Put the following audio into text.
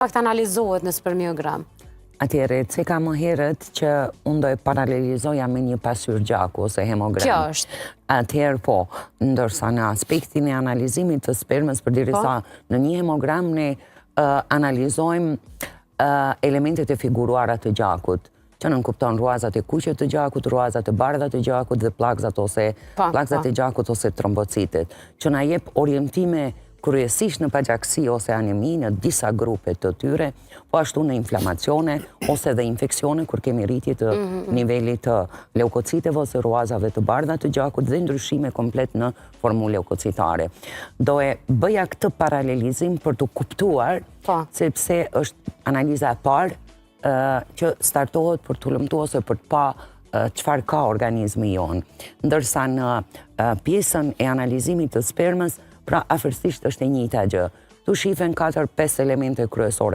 Fakt analizohet në spermiogram? Atëherë, ceka më herët që unë do e paralelizoja me një pasqyrë gjaku ose hemogram. Kjo është. Atëherë po, ndërsa në aspektin e analizimit të spermës, përderisa në një hemogram ne analizojmë elementet e figuruara të gjakut, që nënkupton rruazat e kuqe të gjakut, rruazat e bardha të gjakut dhe pllakëzat ose pllakëzat e gjakut ose trombocitet, që na jep orientime kryesisht në pagjakësi ose anemi në disa grupe të tyre, po ashtu në inflamacione ose dhe infeksione kur kemi rritje të nivelit të leukociteve ose rruazave të bardha të gjakut dhe ndryshime komplet në formulë leukocitare. Do e bëja këtë paralelizim për të kuptuar, sepse është analiza e parë që startohet për të hulumtuar ose për të pa çfarë ka organizmi jonë. Ndërsa në pjesën e analizimit të spermës, pra afërsisht është e njëjta gjë. Tu shifen 4-5 elemente kryesore.